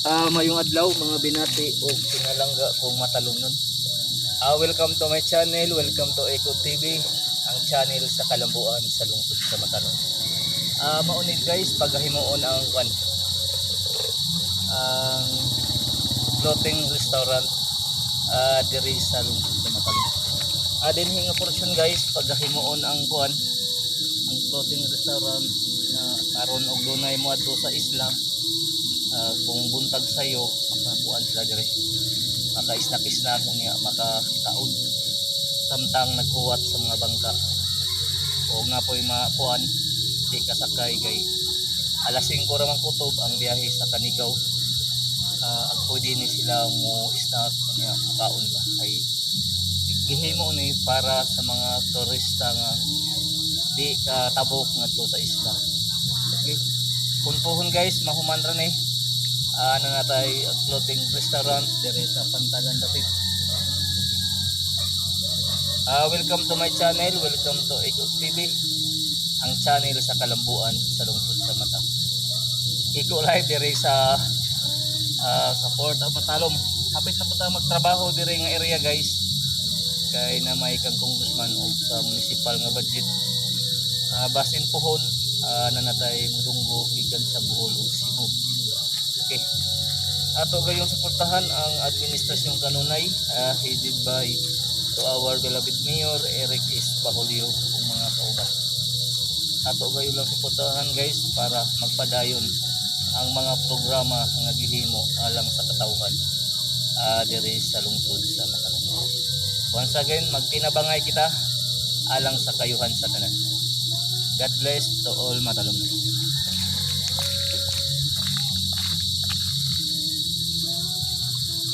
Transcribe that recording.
Maayong adlaw, mga binati o pinalangga kong matalumnon. Welcome to my channel, welcome to Eco TV, ang channel sa kalambuan sa lungsod sa Matalom. Maunid guys, paghimuon ang kwan, ang floating restaurant diri sa lungsod sa Matalom. Dinhi nga portion guys, paghimuon ang kwan, ang floating restaurant na aron og dunay moadto sa isla, kung buntag sayo makakuan sila dire, maka-snack-snack niya, makakaon samtang naghuwat sa mga bangka o nga po'y makuan di kasakay kay alas 5 ra man kutob ang biyahe sa Canigao. Ag pwede ni sila mo snack niya, mukaon ba, kay gihimo ni para sa mga turista nga di katabok ngadto sa isla. Okay, punpuhon guys, mahuman ra ni ano na tay floating restaurant dire sa Pantalan dapit. Welcome to my channel, welcome to Eco TV, ang channel sa kalambuan sa lungsod sa Mata. Eco Live dire sa Port of Matalom. Hapit na po tayo magtrabaho dire nga area guys. Kay na may kang congressman o sa municipal nga budget. Basin pohon na natay mudunggo gikan sa Bohol ug Cebu. Okay. Ato gayong suportahan ang administrasyong kanunay headed by to our beloved Mayor Eric S. Bahulio ug mga kauban. Ato gayon lang suportahan guys para magpadayon ang mga programa nga gihimo alang sa katawhan diri sa lungsod sa Matalom. Once again, magtinabangay kita alang sa kayuhan sa tanan. God bless to all Matalom.